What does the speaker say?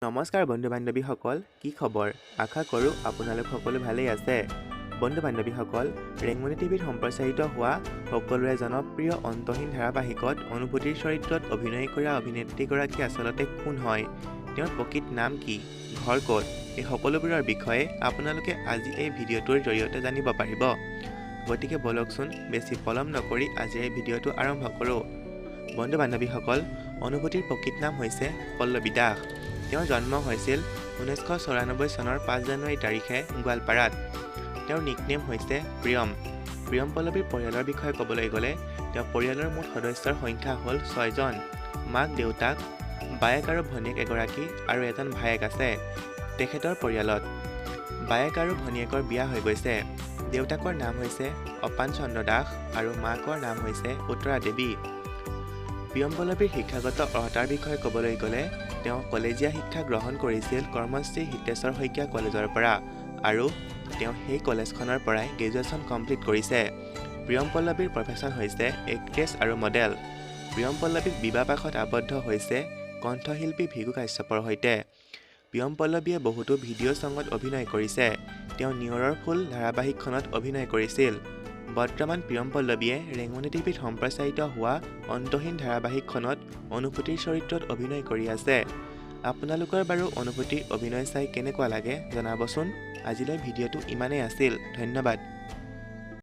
নমস্কাৰ বন্ধু বান্ধৱীসকল, কি খবৰ? আশা কৰোঁ আপোনালোক সকলো ভালেই আছে। বন্ধু বান্ধৱীসকল, ৰেঙনি টিভিত সম্প্ৰচাৰিত হোৱা সকলোৰে জনপ্ৰিয় অন্তহীন ধাৰাবাহিকত অনুভূতিৰ চৰিত্ৰত অভিনয় কৰা অভিনেত্ৰীগৰাকী আচলতে কোন হয়, তেওঁৰ প্ৰকৃত নাম কি, ঘৰ ক'ত, এই সকলোবোৰৰ বিষয়ে আপোনালোকে আজি এই ভিডিঅ'টোৰ জৰিয়তে জানিব পাৰিব। গতিকে ব'লকচোন, বেছি পলম নকৰি আজিৰ এই ভিডিঅ'টো আৰম্ভ কৰোঁ। বন্ধু বান্ধৱীসকল, অনুভূতিৰ প্ৰকৃত নাম হৈছে পল্লৱী দাস। তেওঁৰ জন্ম হৈছিল 1994 চনৰ 5 জানুৱাৰী তাৰিখে গোৱালপাৰাত। তেওঁৰ নিকনেম হৈছে প্ৰিয়ম। প্ৰিয়ম পল্লৱীৰ পৰিয়ালৰ বিষয়ে ক'বলৈ গ'লে তেওঁৰ পৰিয়ালৰ মুঠ সদস্যৰ সংখ্যা হ'ল 6জন। মাক, দেউতাক, বায়েক আৰু ভনীয়েক এগৰাকী আৰু এজন ভায়েক আছে তেখেতৰ পৰিয়ালত। বায়েক আৰু ভনীয়েকৰ বিয়া হৈ গৈছে। দেউতাকৰ নাম হৈছে অপান চন্দ্ৰ দাস আৰু মাকৰ নাম হৈছে উত্তৰা দেৱী। প্ৰিয়ম পল্লৱীৰ শিক্ষাগত অৰ্হতাৰ বিষয়ে ক'বলৈ গ'লে তেওঁ কলেজীয়া শিক্ষা গ্ৰহণ কৰিছিল কৰ্মশ্ৰী হিতেশ্বৰ শইকীয়া কলেজৰ পৰা আৰু তেওঁ সেই কলেজখনৰ পৰাই গ্ৰেজুৱেশ্যন কমপ্লিট কৰিছে। প্ৰিয়ম পল্লৱীৰ প্ৰফেশ্যন হৈছে এক্ট্ৰেছ আৰু মডেল। প্ৰিয়ম পল্লৱীক বিবাহ পাশত আবদ্ধ হৈছে কণ্ঠশিল্পী ভৃগু কাশ্যপৰ সৈতে। প্ৰিয়ম পল্লৱীয়ে বহুতো ভিডিঅ' ছঙত অভিনয় কৰিছে। তেওঁ নিয়ৰৰ ফুল ধাৰাবাহিকখনত অভিনয় কৰিছিল। বৰ্তমান প্ৰিয়ম পল্লৱীয়ে ৰেঙনি টিভিত সম্প্ৰচাৰিত হোৱা অন্তহীন ধাৰাবাহিকখনত অনুভূতিৰ চৰিত্ৰত অভিনয় কৰি আছে। আপোনালোকৰ বাৰু অনুভূতিৰ অভিনয় চাই কেনেকুৱা লাগে জনাবচোন। আজিলৈ ভিডিঅ'টো ইমানেই আছিল। ধন্যবাদ।